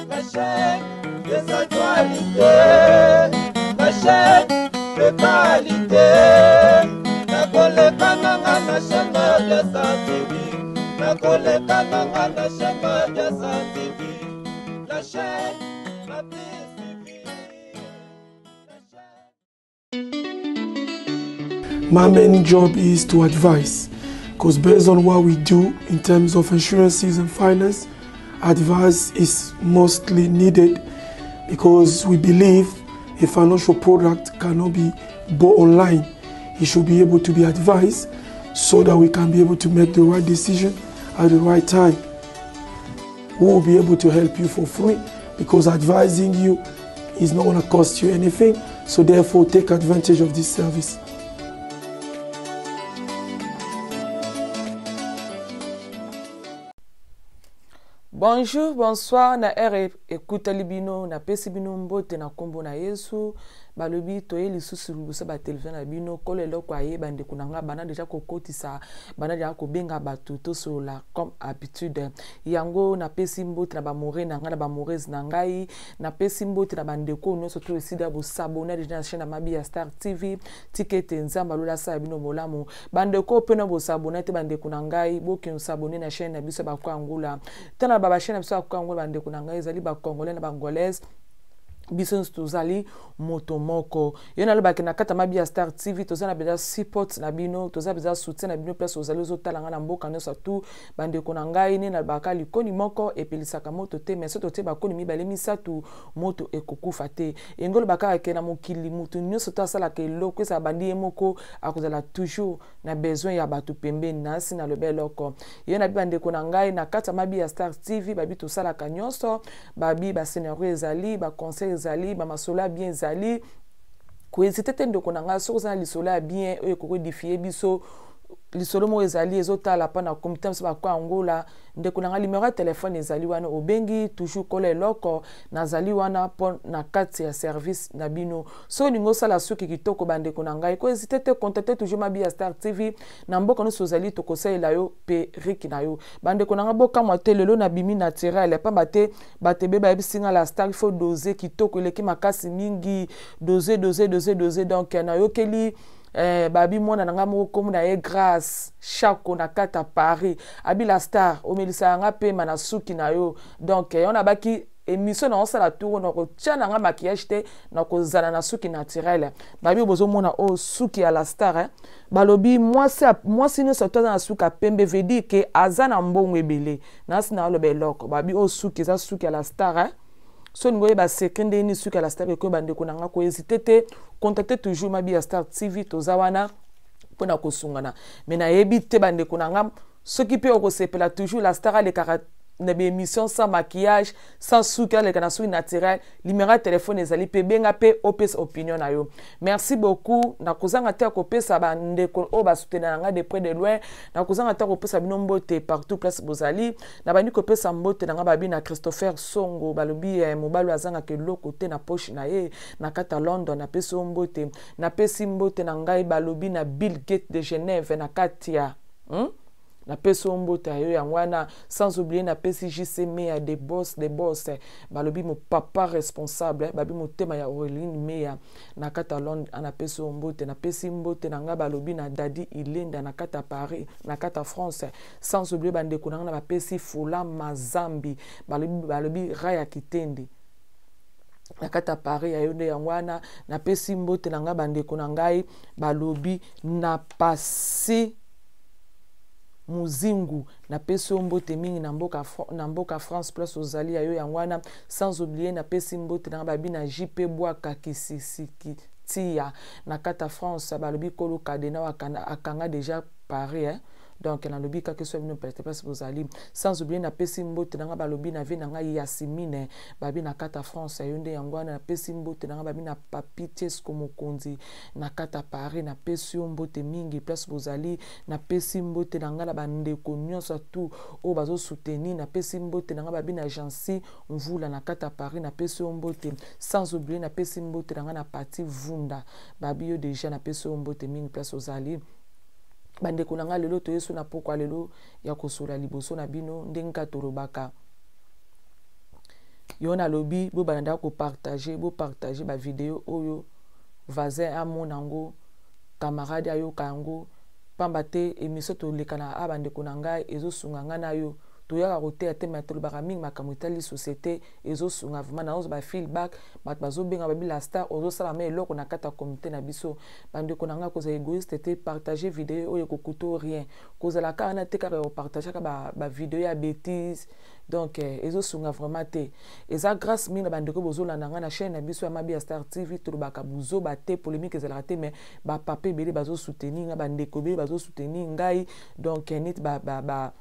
La chaîne des actualités, la chaîne de qualité. Nakoleka nanga na chaîne Madiasa TV. Nakoleka nanga na chaîne Madiasa TV. La chaîne la plus suivie. La chaîne. My main job is to advise, because based on what we do in terms of insurances and finance, advice is mostly needed, because we believe a financial product cannot be bought online. It should be able to be advised so that we can be able to make the right decision at the right time. We will be able to help you for free, because advising you is not going to cost you anything. So therefore, take advantage of this service. Bonjour, bonsoir, na R ekutali bino, na pesi bino mbote na kombo na Yesu, balobi toye lisusu liboso ba télévision na bino, kolo eloko ayeba ndeko na nga, bana déjà kokotisa, bana déjà kobenga bato tosolola comme habitude. Yango na pesi mbote na ba more na nga, na ba morese na ngai, na pesi mbote na bandeko nyonso to esida bo s'abonner déjà na chaîne ya Mabiya Star TV, tikete nzamba lola sa bino bolamu. Bandeko pe na bo s'abonner te bandeko na ngai, boke s'abonner na chaîne na biso ba kwa ngula. Tana ba ba chaîne na biso ya kwa ngula bandeko na ngai, ezali ba congolais na ba angolaise. Biso nyonso tozali moto moko. Yo nalobaki na kati ya Mabiya Star TV, toza na beza support na bino, toza beza soutien na bino place ozali ozotala nga na mboka nyonso tu bandeko na ngai, ne nalobaka likoni moko epelisaka moto te, mais soki totie bakoni mibale misato moto ekokufa te. Yango olobaka ke na mokili moto nyonso to asalaka eloko ezala bandi ye moko akozala toujours na besoin ya bato pembeni. Na nsi naloba eloko ye na bi bandeko na ngai na kati ya Mabiya Star TV, babi tosalaka nyonso, babi ba scénario ezali, ba conseil ezali, ba masolo ya bien ezali. Kohésite te ndeko na ngai, soki oza na lisolo ya bien oyo ekoki koédifie biso, lisolo moko ezali ezotala mpa na comité biso bakwa Angola, ndeko na ngai numéro ya telefone ezali wana, obengi toujours kola eloko, nazali wana mpo na kati ya service na bino. Soki olingi osala suki kitoko bandeko na ngai, kohésite te, contacte toujours Mabiya Star TV na mboka nyonso ozali, tokosalela yo perruque na yo. Bandeko na ngai bokamwa te, lelo nabimi naturel, pamba te bato ebele bayebisi nga la star il faut doser kitoko eleki makasi mingi, doser, doser, doser, doser. Donc nayokeli babi mwana na nga moko kombo na ye Grâce Chako na kati ya Paris, abi la star omelisaka nga pema na suki na yo. Donc yo nabaki émission na osala tour na kotia na nga maquillage te, na kozala na suki naturel. Babi bozomona oyo suki ya la star, hein? Balobi mwasi nyonso to aza na suki ya pembe veut dire ke aza na mbongo ebele. Nasi na oloba eloko babi oyo suki eza suki ya la star, hein? So ningo yeba secret ndenge nini suki ya la star ekoyeba ndeko na nga, kohésite te, contacte toujours Mabiya Star TV, toza wana mpona kosungana. Mais nayebi te bandeko na nga soki mpe okosepela toujours la star alekaka na ba émission sans maquillage, sans suki, aleka na suki naturel. Numéro ya telefone ezali mpe benga mpe opesa opinion na yo. Merci beaucoup. Nakozanga te ya kopesa bandeko oyo basoutenir na ngai de près de loin, nakozanga te ya kopesa bino mbote partout place bozali. Nabandi kopesa mbote na ngai babi na Christopher Songo, balobi mobali oyo azangaka eloko te na poche na ye na kati ya London, napesi yo mbote. Napesi mbote na ngai balobi na Bill Gates de Genève na kati ya, Napesi yo mbote ya yo yango wana, sans oublier napesi JC Meya de boss de boss, balobi mo papa responsable, babi motema ya Auréline Meya na kati ya Londres, napesi yo mbote. Napesi mbote na nga balobi na Dadi Ilenda na kati ya Paris, na kati ya France, sans oublier bandeko na nga na bapesi Fula Mazambi, balobi Raya Kitende na kati ya Paris ya yo nde yango wana. Napesi mbote na nga bandeko na ngai balobi na pasi Muzingu, napesi yo mbote mingi na mboka France place ozali ya yo yango wana, sans oublier napesi mbote na nga babi na JP Bwaka Kisisiki Tia na kati ya France, balobi kolo Kadena akanga déjà Paris, hein? Donc nalobi kaka so bino peut-être place bozali, sans oublier napesi mbote na nga balobi na vie na nga Yasimine babi na kati ya France yo nde yango wana. Napesi mbote na nga babi na Papi Tiesco Mokonzi na kati ya Paris, napesi yo mbote mingi place bozali. Napesi mbote na nga na bandeko nyonso tu oyo bazosoutenir, napesi mbote na nga babi na Jancy Mvula na kati ya Paris, napesi yo mbote, sans oublier napesi mbote na nga na Pati Vunda babi yo déjà, napesi yo mbote mingi place ozali. Bandeko na nga lelo toyesu na pokwa lelo ya kosola liboso na bino ndenge kaka tolobaka. Yo nalobi bobanda kopartage, bopartage bavideo oyo, voisin amona yango, camarade ayoka yango, pamba te émission toleka na a bandeko na ngai ezosunga ngai na yo. Toyaka koteya te, me tolobaka mingi makambo etali société, ezosunga vraiment. Nazozwa bafeedback, bato bazobenga, babi la star ozosala ma eloko na kati ya communauté na biso. Bandeko na ngai, kozala égoïste te, partage video oyo, ekokuta rien. Kozala kaka na te kaka ya kopartage kaka bavideo ya bétise, donc ezosunga vraiment te. Eza grâce mingi na bandeko bozolanda ngai na chaîne na biso ya Mabi ya Star TV. Tolobaka buzoba te, polémique ezalaka te, mais bapapa ebele bazosoutenir ngai, bandeko ebele bazosoutenir ngai, donc neti ba, ba, ba,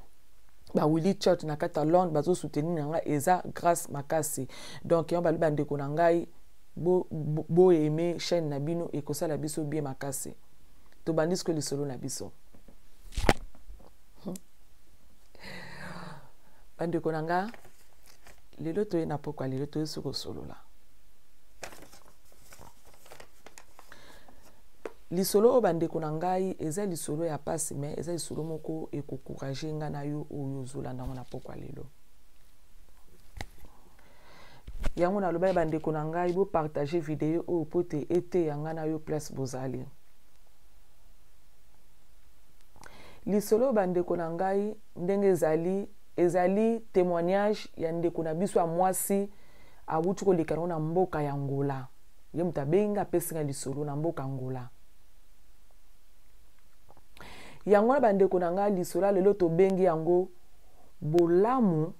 ba Willy Church na kati ya Londres bazosoutenir na ngai, eza grâce makasi. Donc yango balobi, bandeko na ngai, boaime bo chaîne na bino, ekosala biso bien makasi. Tobandi sikoyo lisolo na biso. Bandeko na nga, lelo toye na pokwa, lelo toye soki kosolola lisolo oyo. Bandeko na ngai, eza lisolo ya pasi, mais eza lisolo moko ekoencourager ngai na yo oyo ozolanda yango na pokwa lelo. Yango naloba ya bandeko na ngai, bopartage video oyo po te eteya ngai na yo place bozali. Lisolo oyo, bandeko na ngai, ndenge ezali, ezali témoignage ya ndeko na biso ya mwasi awuti koleka nango na mboka ya Ngola. Ye moto abengi nga, apesi nga lisolo na mboka Ngola. Yango wana, bandeko na ngai, lisolo ya lelo tobengi yango bolamu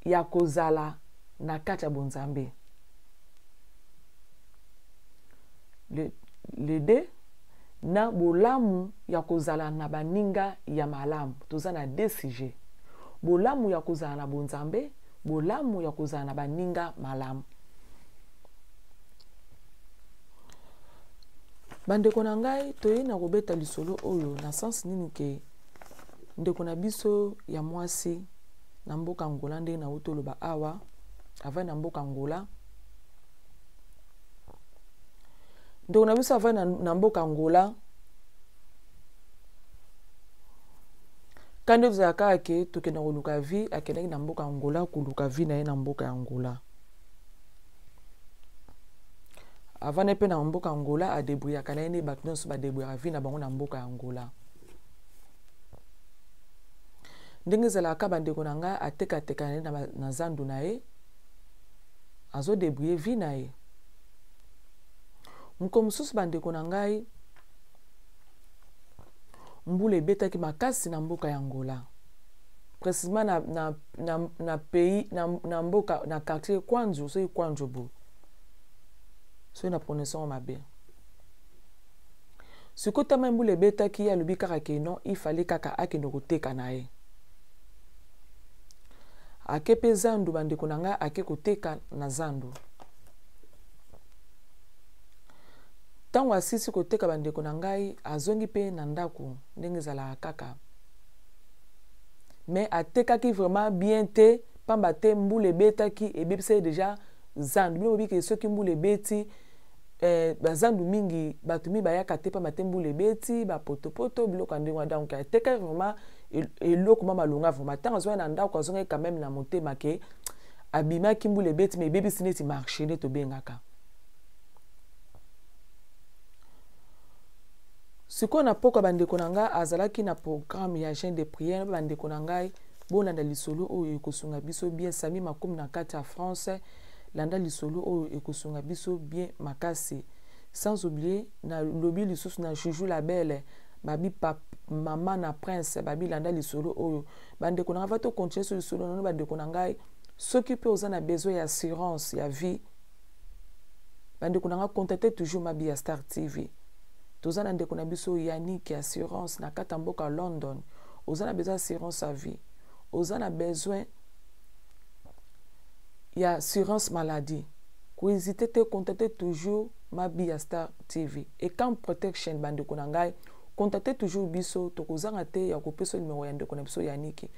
ya kozala na kati ya bonzambe, le de na bolamu ya kozala na baninga ya malamu. Toza na deux sujets: bolamu ya kozala na bonzambe, bolamu ya kozala na baninga malamu. Bandeko na ngai, toyei na kobeta lisolo oyo na sens nini? Ke ndeko na biso ya mwasi na mboka Ngola, ndenge nauti oloba awa, avandi na mboka Ngola. Ndeko na biso avandi na mboka Ngola. Kandi tozala kaka ke tokenda koluka vie, akendaki na mboka Ngola koluka vie na ye. Na mboka ya Ngola avandi mpe na mboka Ngola, adébrouillaka na ye nde bato nyonso badébrouillaka vie na bango na mboka ya Ngola. Ndenge ezalaka, bandeko na ngai, atekateka na ye na zandu na ye, azodébrouiller vie na ye. Moko mosusu, bandeko na ngai, mbula ebetaki makasi na mboka ya Ngola, précisément na pays na mboka, na quartier Kwanzu, soki Kwanzu boye, soki na prononcer mabe. Sikoyo tama mbula ebetaki, ye alobi kaka ke non, ifale kaka akende koteka na ye. Ake mpe zandu, bandeko na ngai, ake koteka na zandu. Ntango asisi koteka, bandeko na ngai, azongi mpe na ndako ndenge ezalaka kaka, mais atekaki vraiment bien te, pamba te mbula ebetaki, ebebisa ye déjà zandu. Bino bobiki, soki mbula ebeti, bazandu mingi, bato mingi bayaka te, pamba te mbula ebeti bapotopoto, biloko ya ndenge wana. Donc atekaki vraiment eloko mwa malonga vraiment. Ntango azwaki na ndako, azongaki quand même na motema ke abimaki, mbula ebeti, mais ebebisi neti marché nde tobengaka. Sikoyo na pokwa, bandeko na ngai, azalaki na programme ya jeûne de prière. Bandeko na ngai, bolanda lisolo oyo, ekosunga biso bien. Sami Makomi na kati ya France, landa lisolo oyo, ekosunga biso bien makasi. Sans oublier, nalobi lisusu na Juju la Belle, babi pap, mama na Prince, babi landa lisolo oyo. Bandeko na ngai, va tocontinue so lisolo nano. Bandeko na ngai, soki mpe oza na besoin ya assurance ya vie, bandeko na ngai, contacte toujours Mabi ya Star TV. Toza na ndeko na biso Yannick Assurance na kati ya mboka London. Oza na besoin assurance ya vie, oza na besoin ya assurance maladie, kohésite te, contacte toujours Mabi ya Star TV. Ecam Protection, bandeko na ngai, contacte toujours biso, tokozanga te ya kopesa numero ya ndeko na biso Yannick.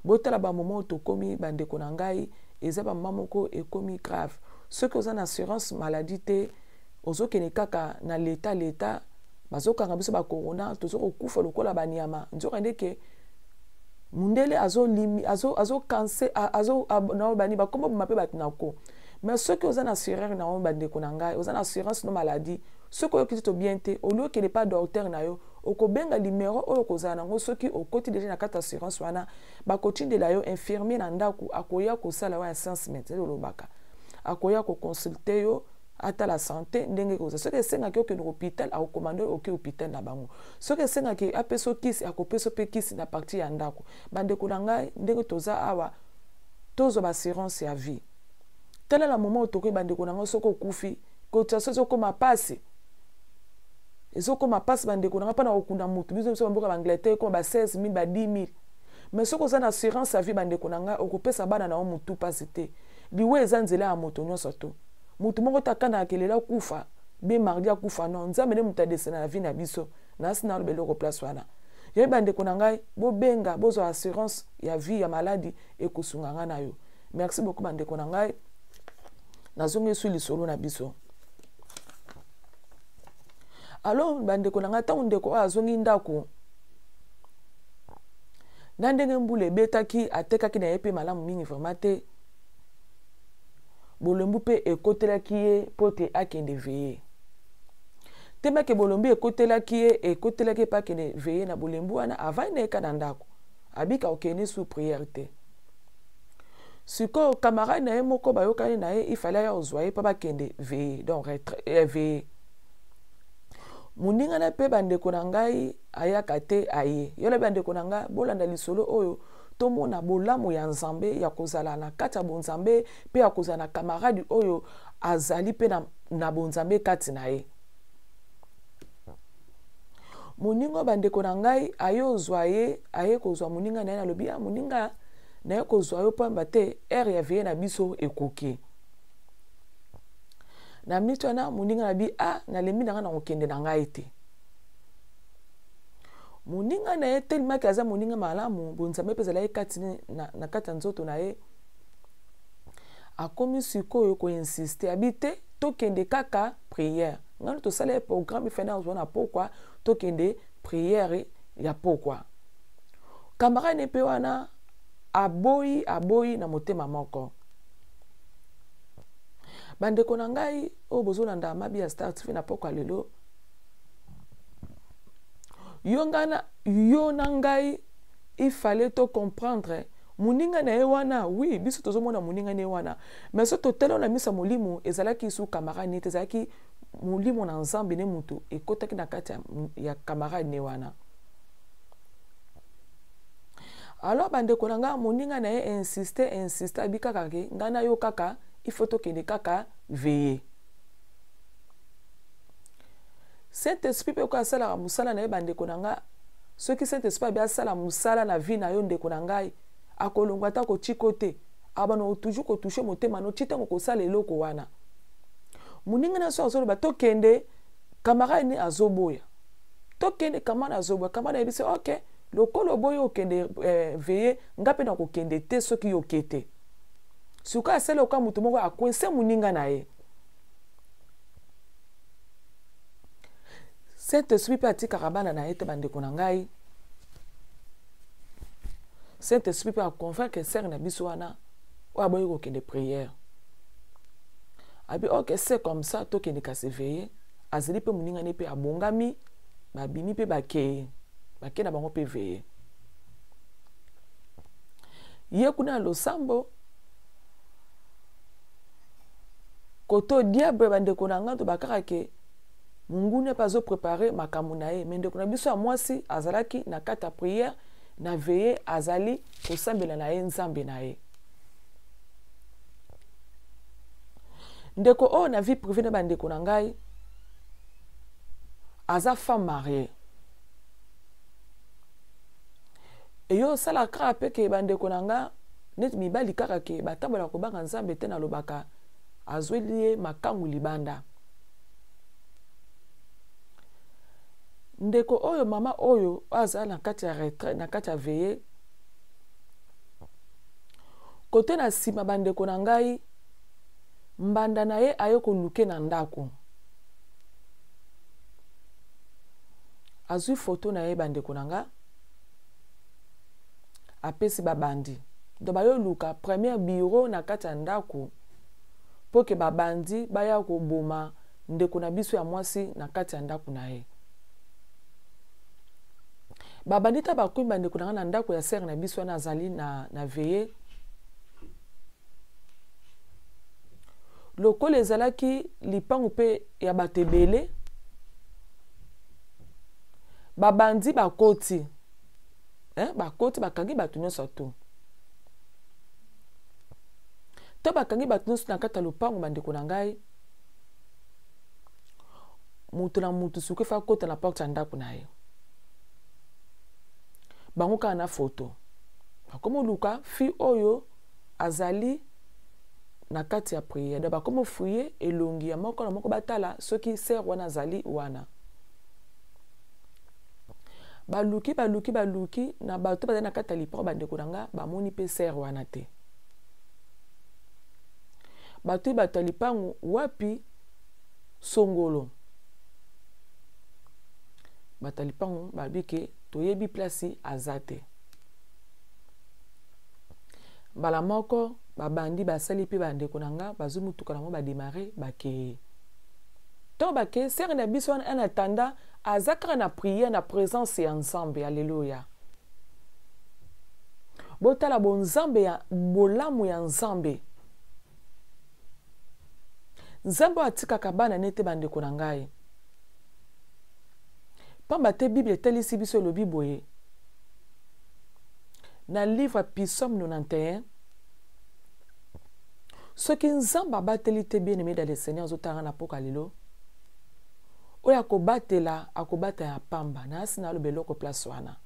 Botala bamoma oyo tokomi, bandeko na ngai, eza bamama moko ekomi grave. Soki oza na assurance maladie te, ozokende kaka na leta leta, bazokanga biso bacorona, toza kokufa lokola banyama. Nzoka ndeke Mundele azolimi azokanse azo, azo, na bani bakoma boma mpe bato na ko. Mais soki oza na assureur na yo, bandeko na ngai, oza na assurance no maladie, soki oyoki nzoto bien te, olie okende pa docteur na yo, okobenga numero oyo okozala nango. Soki okoti deja na kati assurance wana, bakotindela yo infirmier na ndako, akoya kosala yo assessment. Olobaka akoya koconsulte yo, atala santé ndenge ekozala. Soki esengaki okende hôpital, akokomande oke hôpital na bango. Soki esengaki apesa yo kisi, akopesa mpe kisi na partir ya ndako. Bandeko na ngai, ndenge toza awa, tozwa baassurance ya vie. Tala na moment oyo tokoki, bandeko na ngai, soki okufi, cotisation ezokóma pasi, ezokóma mpasi, bandeko na ngai, mpona kokunda motu. Biso bamboka baAngleterre, ekóma ba 16 000, ba 10 000. Mais soki oza na assurance ya vie, bandeko na ngai, okopesa bana na yo motu mpasi te. Liwa eza nzela ya moto nyonso to motu moko te akanaka kelela akufa be mardi akufa. Non, Nzambe nde moto adesina na vie na biso. Nasi naloba eloko place wana. Yebi, bandeko na ngai, bobenga, bozwa assurance ya vie ya maladie, ekosunga ngai na yo. Merci beaucoup, bandeko na ngai. Nazongi su lisolo na biso. Alors, bandeko na ngai, ntango ndeko oyo azongi ndako na ndenge mbula ebetaki, atekaki na ye mpe malamu mingi vraiment te. Bolembu mpe ekotelaki ye mpo te akende veillée te. Make bolombi ekotelaki ye, ekotelaki ye mpe akende veillée na bolembu wana. Avandi na ye ka na ndako, abika okende su prière te. Sikoyo camarade na ye moko bayokani na ye, ifale aya kozwa ye mpo bakende veillée, donc veillée. Moninga na mpe, bandeko na ngai, ayaka te. Aye yo. Bandeko na ngai, bolanda lisolo oyo, tomona bolamu ya Nzambe ya kozala na kati ya bonzambe mpe ya kozala na camarade oyo azali mpe na bonzambe kati na ye. Moninga, bandeko na ngai, aye ozwa ye, aye kozwa moninga na ye. Nalobi ya moninga na ye kozwa yo pamba te, heure ya veillée na biso ekoki. Na minute wana, moninga na bi a nalembi na ngai na kokende na ngai te. Moninga na ye, telemaki, aza moninga malamu, bonzambe mpe ezalaki kati na kati ya nzoto na ye. Akomi sikoyo koinsiste, abi te, tokende kaka prière. Ngani tosala ye programme, ifai nazwa na pokwa, tokende prière ya pokwa. Camarade mpe wana aboyi, aboyi na motema moko. Bandeko na ngai oyo bozolanda Mabi ya Star TV na pokwa lelo, yo ngai na yo na ngai, il fallait to comprendre moninga na ye wana. Oui, biso tozomona moninga na ye wana, mais so totala na miso ya molimo, ezalaki su camarade nete, ezalaki molimo na Nzambe ne moto ekɔtaki na kati ya camarade ne wana. Alors, bandeko na ngai, moninga na ye insiste, insiste, abi kaka ke ngai na yo kaka, il faut tokende kaka veillée. Saint Esprit mpe oyo asalaka mosala na ye, bandeko na ngai, soki Saint Esprit abi asala mosala na vie na yo, ndeko na ngai, akolongwa ata kotiko te, abana toujours kotouche motema no ti ntango kosala eloko wana. Moninga na so azoloba tokende, camarade ne azoboya tokende, camarade azoboya. Camarade ayebisi: "Ok, lokola oboyi okende veillée, nga mpe nakokende te soki yo oke te." Sikoyo asali oka moto moko akoince moninga na ye. Saint Esprit mpe atikaka bana na ye te. Bandeko na ngai, Saint Esprit mpe aconvaincre sœur na biso wana oyo aboyi kokende prière. Abi: "Ok, c'est comme ça, tokende kasi veillée." Azali mpe moninga ne mpe abongami, babimi mpe bakei, bakei na bango mpe veillée. Ye kuna ya losambo koto diable, bandeko na ngai, to bakaka ke monguna mpe azoprépare makambo na ye. Mais ndeko na biso ya mwasi azalaki na kati ya prière na veillée, azali kosambela na ye Nzambe na ye. Ndeko oyo, na vie privée na bandeko na ngai, aza femme mariée. Eyo osala kaka mpe ke, bandeko na nga, neti mibali kaka ke batambola kobanga Nzambe te. Nalobaka azweli ye makangu libanda. Ndeko oyo, mama oyo aza na kati ya retraite, na kati ya veillée, kote na nsima, bandeko na ngai, mbanda na ye aye koluke na ndako, azwi foto na ye. Bandeko na nga, Apesi babandi. Donc bayoluka premier bureau na kati ya ndako mpo ke babandi baya koboma ndeko na biso ya mwasi na kati ya ndako na ye. Babandi ta bakomi bandeko na ngai na ndako ya sere na biso wana azali na veye. Lokola ezalaki lipango mpe ya bato ebele, babandi bakoti, bakoti bakangi bato nyonso to to bakangi bato nyonso na kati ya lopango. Bandeko na ngai, moto na moto soki efa akota na porte ya ndako na ye, bango kaka na foto bakomi oluka fille oyo azali na kati ya prière. Donc bakomi ofouiller elongi ya moko na moko, batala soki sœur wana azali wana. Baluki, baluki, baluki na bato bazali na kati ya lipango. Bandeko na nga, bamoni mpe sœur wana te. Bato, bato ya lipango, wapi songolo? Bato ya lipango balobi ke toyebi place aza te. Mbala moko babandi basali mpe bandeko na nga bazwi mutuka nango, badémarrer, bakeye. Ntango bakeye, sœur na biso wana en attendant aza kaka na prière, na présence ya Nzambe. Alleluya! Botala bonzambe ya bolamu ya Nzambe. Nzambe oyo atikaka bana nete. Bandeko na ngai, pamba te Bible etalisi biso, elobi boye na livre Psaume 91: soki Nzambe abateli te, bien aimé dans le Seigneur, azotanga na poka lelo oyo akobatela, akobatela ya pamba. Nayasi na aloba eloko place wana.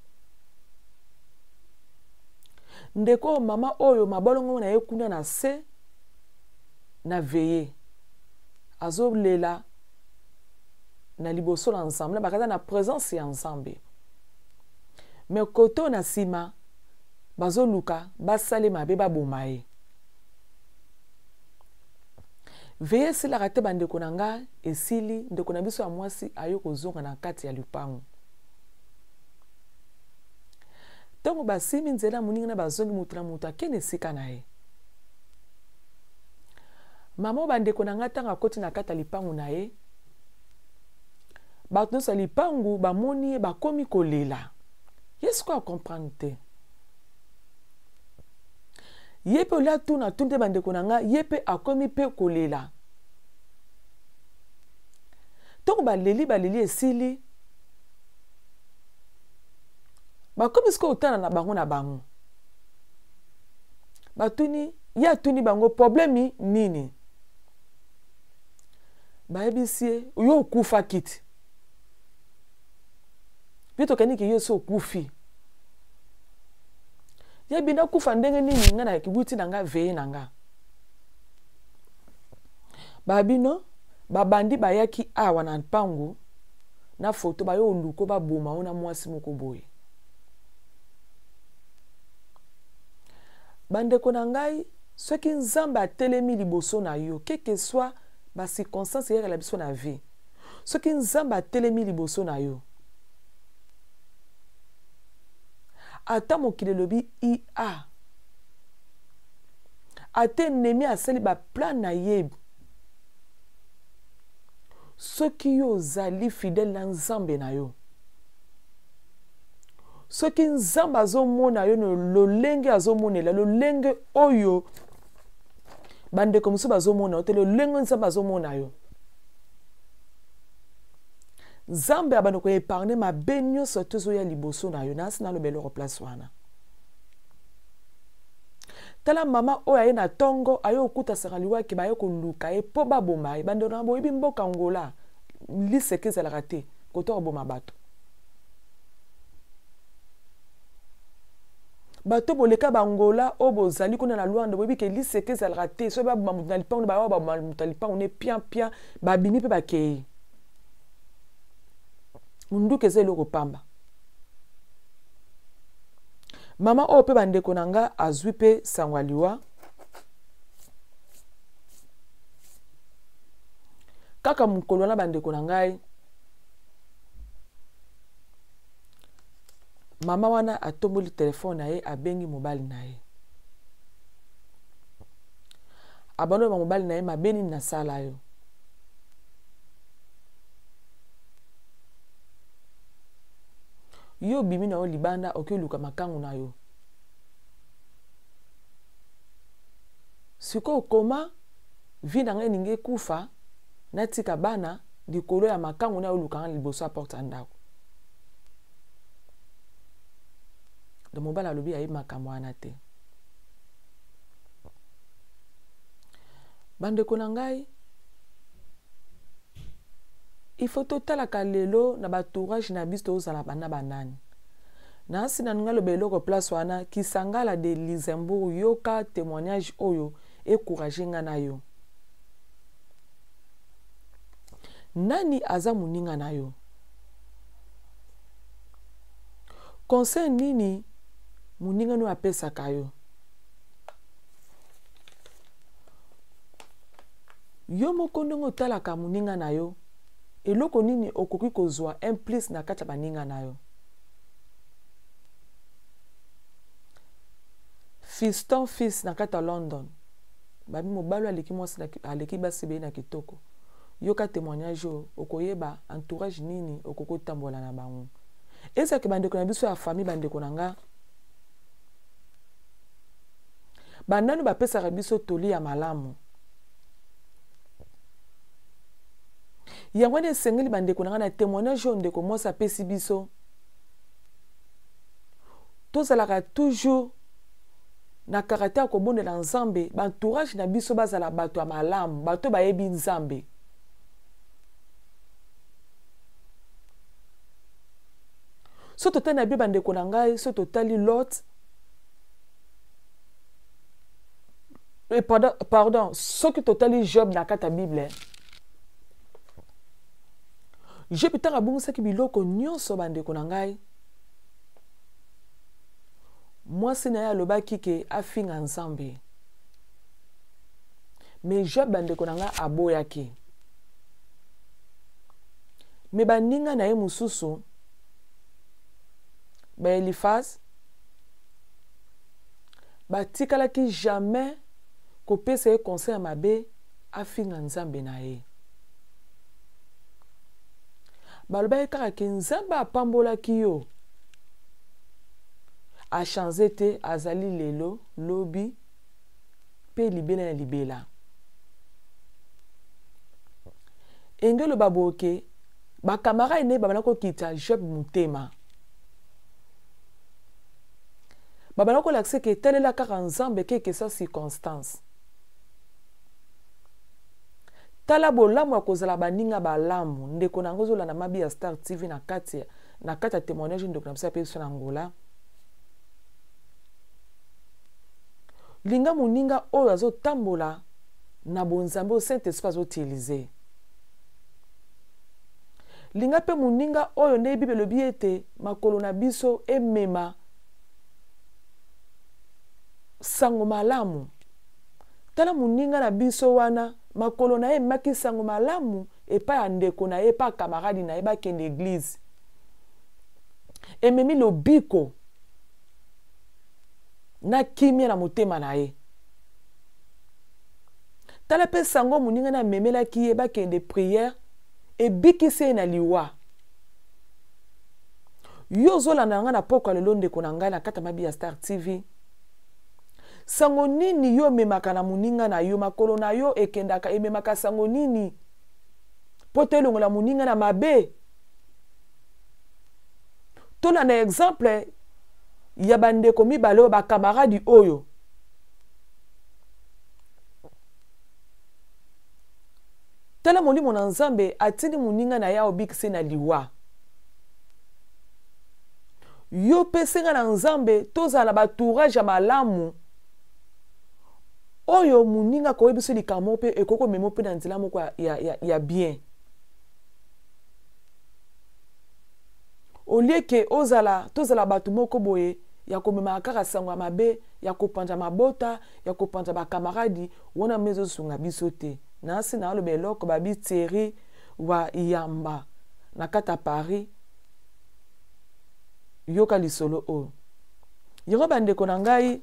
Ndeko oyo, mama oyo, mabolongo na ye kuna na se na veillée, azolela na liboso na Nzambe, na bakaza na présence ya Nzambe, mais kote oyo na nsima bazoluka basale mabe, baboma ye. Veillée esilaka te, bandeko na nga, esili. Ndeko na biso ya mwasi aye kozonga na kati ya lupango. Ntango basimi nzela, moninga na bazongi, moto na moto akende esika na ye. Mama, bandeko na ngai, ntango akoti na kati ya lipango na ye, bato nyonso ya lipangu bamoni ye, bakomi kolela. Ye sikoyo acomprendre te. Ye mpe olia tuna tuni te. Bandeko na ngai, ye mpe akomi mpe kolela. Ntango baleli, baleli, esili, bakomi sikoyo kotala na bango na bango. Batuni ye, atuni bango problème nini. Bayebisi ye: yo okufa kiti mpe tokendiki, yo so okufi. Yebi nakufa ndenge nini? Ngai na kibuti na nga, veillée na nga. Babino babandi bayaki awa na mpangu na foto, bayo oluko baboma o na mwasi moko boye. Bandeko na ngai, soki Nzambe atelemi liboso na yo, quel que soit bacirconstance eyakela biso na vie, soki Nzambe atelemi liboso na yo, ata mokili elobi ia, ata ennemi asali baplan na ye, soki yo ozali fidèle na Nzambe na yo, soki Nzambe azomona yo na lolenge azomonela, lolenge oyo bandeko mosusu bazomona yo te, lolenge Nzambe azomona yo, Nzambe abanda koépargner mabe nyonso tozoya liboso na yo. Nasi naloba eloko place wana. Tala mama oyo aye na ntongo, aye kokuta saka liwaki, baye koluka ye mpo baboma ye. Bandeko na, boyebi mboka Ngola, liseke ezalaka te koto koboma bato. Bato boleka bangola oyo bozali kuna na Lwanda, boyebi ke liseke ezalaka te. Soki baboma moto na lipango, bawa baboma moto na lipango ne pian pian, babimi mpe bakei. Munduki eza eloko pamba. Mama oyo mpe, bandeko na nga, azwi mpe sango ya liwa kaka mokolo wana. Bandeko na ngai, Mama wana atomboli telefone na ye, abengi mobali na ye, abandi oloba mobali na ye: mabe nini nasala yo? Yo obimi na yo libanda, oki oluka makangu na yo. Sikoyo koma vie na ngai elingi ekufa, natika bana likolo ya makangu na yo oluka nga liboso ya porte ya ndako. Donc mobali alobi ayebi makambo wana te. Bandeko na ngai, il faut totalaka lelo na baentourage na biso, tozala bana banani. Nasi na ngai loba eloko place wana. Kisangala de Luxembourg, yoka témoignage oyo encourage nga na yo. Nani aza moninga na yo? Conseil nini moninga no apesaka yo? Yo moko, ndenge otalaka moninga na yo, eloko nini okoki kozwa un plus na kati ya baninga na yo? Fiston fils na kati ya London, babi mobali aleki mwasi, aleki basi ebele na kitoko. Yoka témoignage oyo, okoyeba entourage nini okoki kotambola na bango. Ezalaki bandeko na biso ya famille, bandeko na nga, banani bapesaka biso toli ya malamu. Yango wana esengeli, bandeko na ngai, na témoignage oyo ndeko mwasi apesi biso, tozalaka toujours na caractère ya kobondela Nzambe, baentourage na biso bazala bato ya malamu, bato bayebi Nzambe. So totali na bi, bandeko na ngai, so totali Lot, pardon, pardon, soki totali Job na kati ya Bible, Job ntango abungisaki biloko nyonso, bandeko na ngai, mwasi na ye alobaki ke afinga Nzambe. Mais Job, bandeko na ngai, aboyaki. Mais baninga na ye mosusu, baElifaz, batikalaki jamais kopesa ye conseil ya mabe afinga Nzambe na ye. Balobaki kaka ke Nzambe apambolaki yo, achange te, azali lelo, lobi mpe libela na libela. Enge eloba boye ke bacamarade ne babanda kokita Job motema, babanda kolakisa ke etalela kaka Nzambe, quelle que soit circonstance. Tala bolamu ya kozala baninga balamu. Ndeko na yango ozolanda Mabi ya Star TV, na kati ya témoignage ndeko na biso ape biso na Ngola, linga moninga oyo azotambola na bonzambe, oyo Saint Esprit azoutiliser. Linga mpe moninga oyo nde Bible elobi ete makolo na biso emema sango malamu. Tala moninga na biso wana, makolo na ye ememaki sango malamu epai ya ndeko na ye, epai ya camarade na ye, bakende église, ememi lobiko na kimia na motema na ye. Tala mpe sango moninga na amemelaki ye, bakende prière, ebikisi ye na liwa. Yo ozolanda ngai na pokwa lelo, ndeko na ngai, na kati ya Mabi ya Star TV, sango nini yo omemaka na moninga na yo? Makolo na yo ekendaka, ememaka sango nini mpo to elongola moninga na mabe? Tolanda exemple ya bandeko mibale oyo, bacamarade oyo. Tala, molimo na Nzambe atindi moninga na ye aobikise na liwa. Yo mpe senga na Nzambe tozala na baentourage ya malamu oyo moninga akoyebi biso likambo moko mpe ekoki komema mpe na nzela moko ya bien, au lieu ke ozala, tozala bato moko boye ya komemaka kaka sango ya mabe, ya kopanza mabota, ya kopanza bacamarade wana. Ma ezosunga biso te. Nasi naaloba eloko, babi Thierry wa Yamba na kati ya Paris. Yoka lisolo oyo. Yango bandeko na ngai,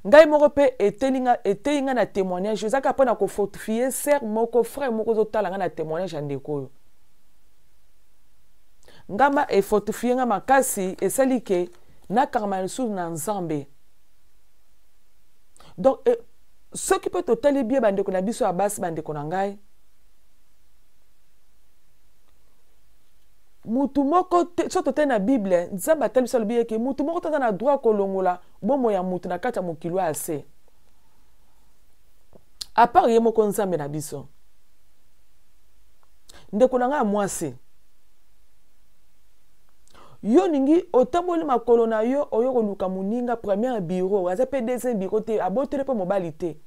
ngai moko mpe eteyi ngai na témoignage. Eza kaka mpo na kofortifie sœur moko, frère moko ozotala ngai na témoignage ya ndeko oyo. Ngamba efortifie ngai makasi, esali ke nakangama lisusu na Nzambe. Donc soki mpe totali bien, bandeko na biso ya basi, bandeko na ngai, mutu moko te, so totali na Bible, Nzambe atali biso, alobi eke mutu moko te aza na droit kolongola bomoi ya mutu na kati ya mokili oyo ya se, à part ye moko Nzambe na biso. Ndeko na ngai ya mwasi, yo olingi otamboli makolo na yo, oyo koluka moninga première bureau, aza mpe deuxième bureau te, aboteli mpe mobali te,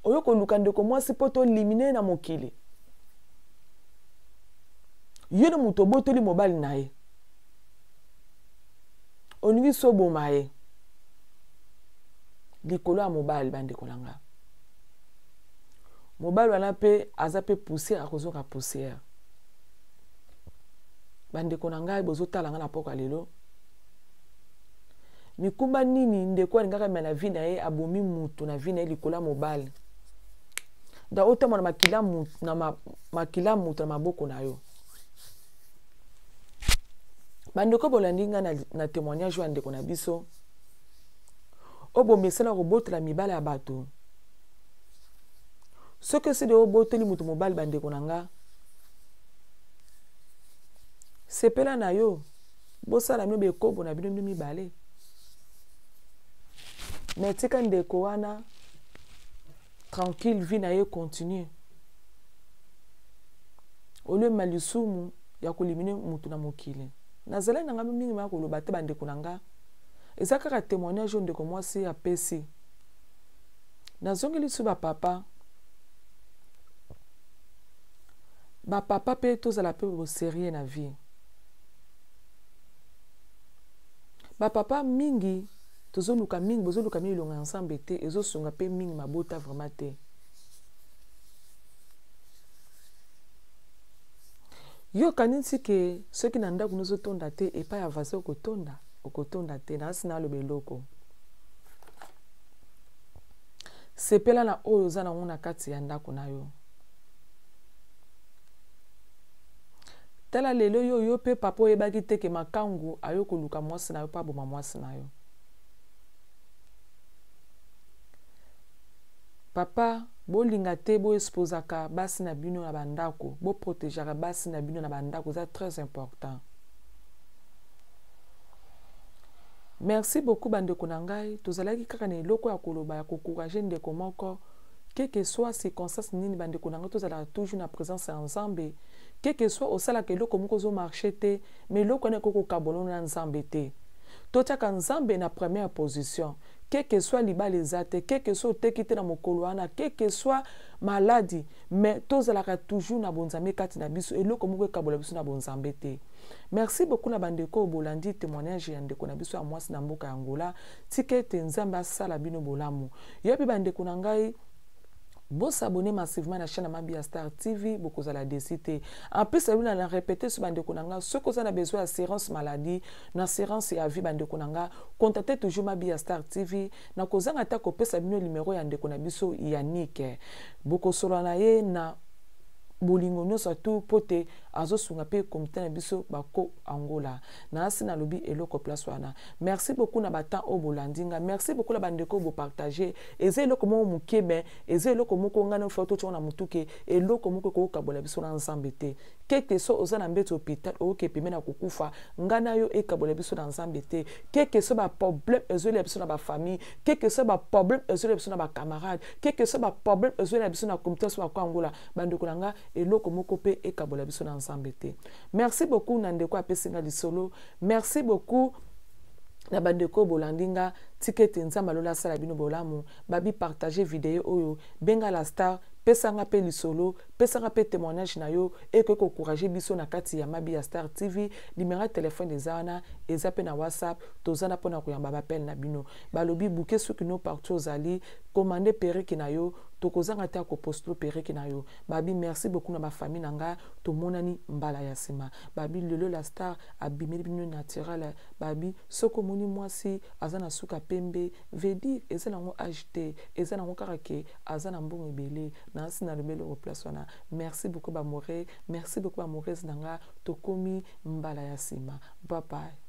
oyo koluka ndeko mwasi mpo tolimine na mokili. Yo nde moto obotoli mobali na ye, olingi so oboma ye likolo ya mobali. Bandeko na nga, mobali wana mpe aza mpe poussière, akozonga poussière. Bandeko na ngai, bozotala ngai na poko ya lelo, mikumba nini ndeko alingaka mema na vie na ye? Abomi mutu na vie na ye likolo ya mobali. Donc otambola na makila mutu, na makila mutu na maboko na yo. Bandeko, bolandi ngai na témoignage oyo ya ndeko na biso oyo bomesana kobotola mibala ya bato. Soki osili obotoli moto mobali, bandeko na nga, sepela na yo, bosala bino bekobo na bino, bino mibale. Me tika ndeko wana tranquille, vie na ye continue. Olema lisumu ya kolimine mutu na mokili. Nazalaki na ngai mingi maya koloba te, bandeko na nga, eza kaka témoignage oyo ndeko mwasi apesi. Nazongeli lisusu bapapa. Bapapa mpe, tozala mpe bosérieux na vie. Bapapa mingi tozoluka mingi, bozoluka mingi elonga ya Nzambe te, ezosunga mpe mingi mabota vraiment te. Yo okanisi ke soki na ndako nozotonda te, epai ya voisin okotonda? Okotonda te. Nasi naloba eloko, sepela na oyo oza nango na kati ya ndako na yo. Tala lelo, yo mpe papa oyebaki te ke makangu ayo koluka mwasi na yo mpo aboma mwasi na yo. Papa, bolinga te boexposaka basi na bino na bandako, boprotegeaka basi na bino na bandako, eza très important. Merci beaucoup, bandeko na ngai. Tozalaki kaka na eloko ya koloba ya koencourager ndeko moko. Quelle que soit circonstance nini, bandeko na ngai, tozalaka toujours na présence ya Nzambe. Quel que soit osalaka eloko moko ozomarche te, mais eloko wana ekoki kokabola na Nzambe te. Totiaka Nzambe na première position. Quel que soit libala eza te, quel que soit oteki te na mokolo wana, quel que soit maladie, mais tozalaka toujours na bonzambe kati na biso. Eloko moko ekabola biso na bonzambe te. Merci beaucoup na bandeko oyo bolandi témoignage ya ndeko na biso ya mwasi na mboka ya Angola. Tika ete Nzambe asala bino bolamu. Yobi, bandeko na ngai, bosabonner massivement na chaîne ya Mabia Star TV, bokozala déçus te. En plus na na répété so, bandeko na nga, soki oza na besoin ya assurance maladie, na assurance ya vie, bandeko na nga, contactez toujours Mabia Star TV. Na kozanga ata kopesa bino numéro ya ndeko na biso Yannick, bokosolola na ye na bolingo nyonso atu mpo te azosunga mpe komite na biso bako Angola. Nasi nalobi eloko place wana. Merci beaucoup na batemps oyo bolandi nga. Merci beaucoup na bandeko oyo bopartage. Eza eloko moko moke, me eza eloko moko ngai na fo totiango na motu ke eloko moko ekokabola biso na Nzambe te. Keke so oza na mbeto hôpital, oyoke pembe na kokufa, ngai na yo ekabola biso na Nzambe te. Keke so baproblème ezolia biso na bafamille, keke so baproblème ezolia biso na bacamarade, keke so baproblème ezolia biso na comité so bako Angola, bandeko na nga, eloko moko mpe ekabola biso na Nzambe te. Merci beaucoup na ndeko apesi nga lisolo. Merci beaucoup na bandeko oyo bolandi nga. Tika ete Nzambe alola asala bino bolamu. Babi, partage video oyo, benga la star, pesa nga mpe lisolo. Pesaka mpe témoignage na yo, ekoki koencourager biso na kati ya Mabi ya Star TV. Numéro ya telefone eza wana, eza mpe na WhatsApp. Toza na mpona koyamba baappel na bino. Balobi buke soki no partout ozali, commande perruque na yo, tokozanga te ya kopostuler perruque na yo. Babi merci beaucoup na bafamille na nga. Tomonani mbala ya nsima. Babi lelo la star abimeli bino naturel. Babi soki omoni mwasi aza na suka pembe, veut dire eza nango age te, eza nango kaka ke aza na mbongo ebele. Na nsi nalobi eloko place wana. Merci beaucoup baamoureux, merci beaucoup baamoureuse na nga. Tokomi mbala ya nsima. Bye bye.